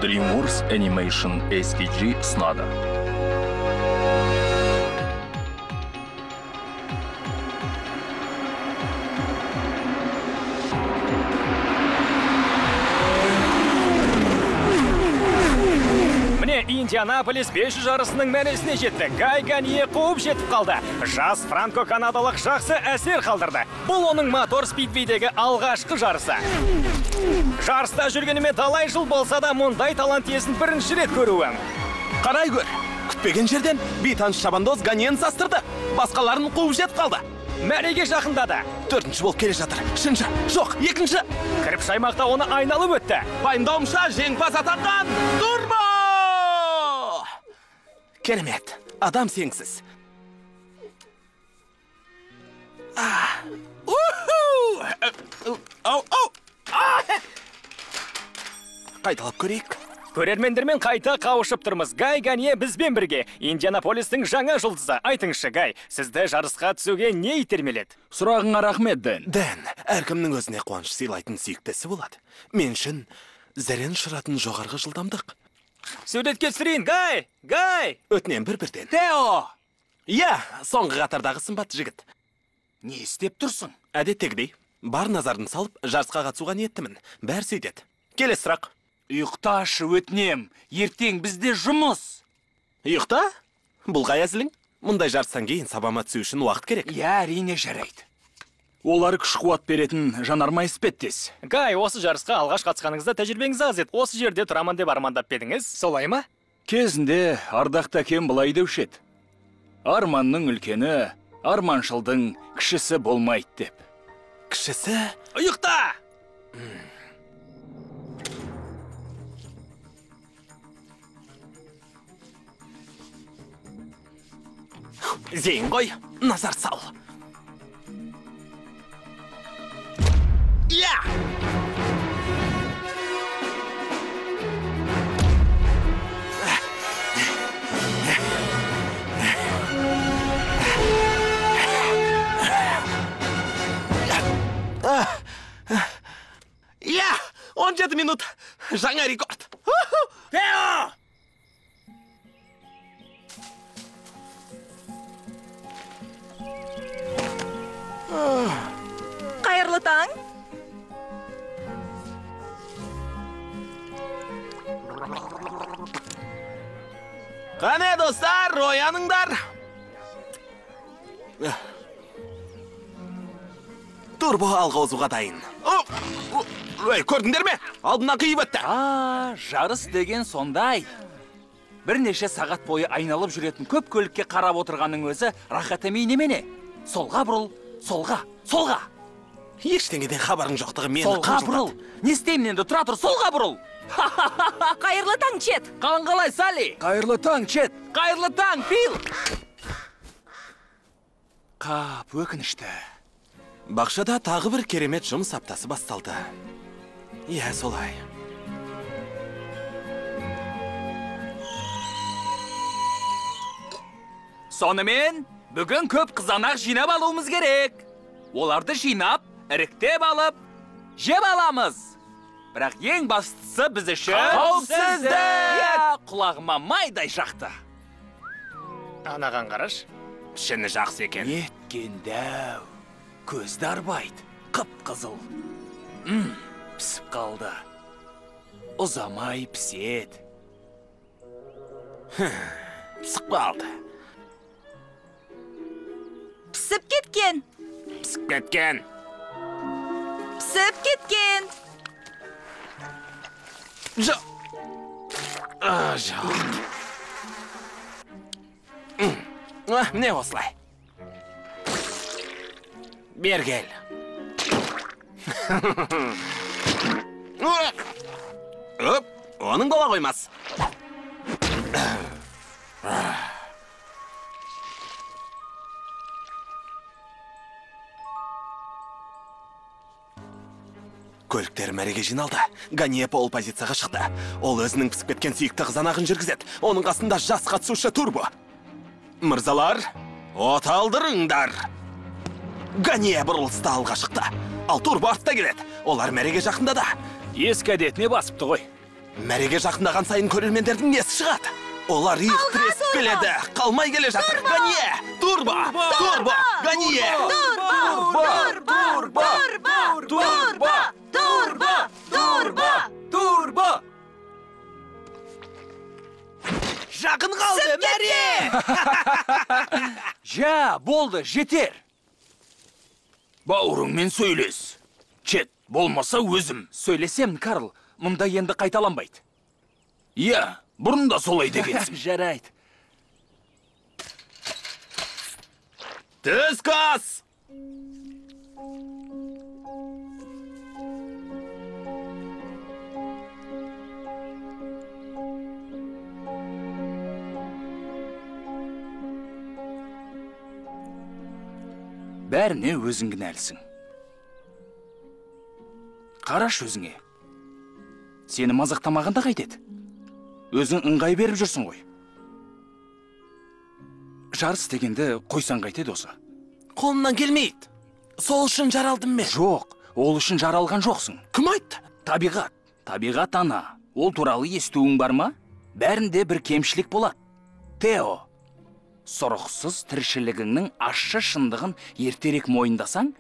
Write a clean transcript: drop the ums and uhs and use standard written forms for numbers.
DreamWorks Animation SKG ұсынады. Міне, Индианаполис 500 жарысының мәресіне жетті. Гай Ганье қуып жетіп қалды. Жас франко-канадалық жақсы әсер қалдырды. Бұл оның мотор спидвейдегі алғашқы жарысы. Жарыста жүргеніме талай жыл болса да, мұндай талант иесін бірінші рет көруім. Қарай көр, күтпеген жерден бейтаныс шабандоз Ганьені састырды. Басқаларын қуып жетіп қалды. Мәреге жақындады. Төртінші болып келе жатыр. Үшінші, жоқ, екінші. Кірпіш аймақта оны айналып өтті. Пайымдауымша жеңімпаз атанған Турбо! Керемет, адам сенгісіз. Қайталап көрейік. Көрермендермен қайта қауышып тұрмыз. Гай Ганье бізбен бірге. Индианаполистің жаңа жұлдызы. Айтыңызшы, Гай, сізді жарысқа түсуге не итермеледі? Сұрағыңа рахмет, Дэн. Дэн, әркімнің өзіне қуаныш сыйлайтын сүйікті ісі болады. Мен үшін зәрен ұшыратын жоғарғы жылдамдық. Суретке түсірейін, Гай! Гай! Өтінем бір-бірден. Тео! Иә, соңғы қатардағы сымбатты жігіт. Не істеп тұрсың? Әдеттегідей, бар назарын салып, жарысқа қатысуға ниеттімін. Бәрі сөйтеді. Келесі сұрақ. Ұйықташы, өтінем. Ертең бізде жұмыс. Ұйықта? Бұл қай әзілің? Мұндай жарыстан кейін сабама түсу үшін уақыт керек. Иә, әрине жарайды. Олар күш қуат беретін жанармай іспеттес. Гай, осы жарысқа алғаш қатысқаныңызда тәжірибеңіз аз еді. Осы жерде тұрамын деп армандап па едіңіз? Солай ма? Кезінде ардақты әкем былай деуші еді. Арманның үлкені, арманшылдың кішісі болмайды деп. Кішісі? Ұйықта! Зейін қой, назар сал. Иә! Иә! 17 минут! Жаңа рекорд! Тео! Қайырлы таң! Қане, достар, ояныңдар! Турбо алға озуға дайын. Ой, көрдіңдер ме? Алдымнан қиып өтті. Жарыс деген сондай. Бірнеше сағат бойы айналып жүретін көп көлікке қарап отырғанның өзі рахат емей немене? Солға бұрыл, солға, солға. Ештеңеден хабарың жоқтығы мені Солға бұрыл. Не істеймін енді, тұра тұр, солға бұрыл. Қайырлы таң, Чет. Қалың қалай, Салли? Қайырлы таң, Чет. Қайырлы таң, Фил. Қап, өкінішті. Бақшада тағы бір керемет жұмыс аптасы басталды. Иә, солай. Сонымен, бүгін көп қызанақ жинап алуымыз керек. Оларды жинап, іріктеп алып, жеп аламыз. Бірақ ең бастысы біз үшін қауіпсіздік! Иә, құлағыма майдай жақты. Анаған қараш. Пішіні жақсы екен. Неткен дәу. Көзді арбайды, қып-қызыл. Пісіп қалды. Ұзамай піседі. Пісіп қалды. Пісіп кеткен. Пісіп кеткен. Пісіп кеткен. Жоқ. Жоқ. Міне осылай. Бер кел. Оп, оның бола қоймас. Көліктер мәреге жиналды. Ганье пол позицияға шықты. Ол өзінің пісіп кеткен сүйікті қызанағын жүргізеді. Оның қасында жас қатысушы Турбо. Мырзалар, оталдырыңдар! Ганье бұрылыста алға шықты. Ал Турбо артта келеді. Олар мәреге жақындады. Ескі әдетіне басыпты ғой. Мәреге жақындаған сайын көрермендердің несі шығады? Олар иық тіресіп келеді, қалмай келе жатыр. Ганье! Турбо! Турбо! Ганье! Турбо! Турбо! Турбо! Турбо! Турбо! Турбо! Жақын қалды, мәре! Жа, болды, жетер. Бауырыңмен сөйлес. Чет, болмаса өзім. Сөйлесем, Карл, мұнда енді қайталанбайды. Иә, бұрын да солай дегенсің. Жарайды. Түс газ! Бәріне өзің кінәлісің. Қараш өзіңе. Сені мазақтамағанда қайтеді? Өзің ыңғай беріп жүрсің ғой. Жарыс дегенді қойсаң қайтеді осы? Қолымнан келмейді. Сол үшін жаралдым мен. Жоқ, ол үшін жаралған жоқсың. Кім айтты? Табиғат. Табиғат ана. Ол туралы естуің бар ма? Бәрінде бір кемшілік болады. Тео, сұрықсыз тіршілігіңнің ащы шындығын ертерек мойындасаң,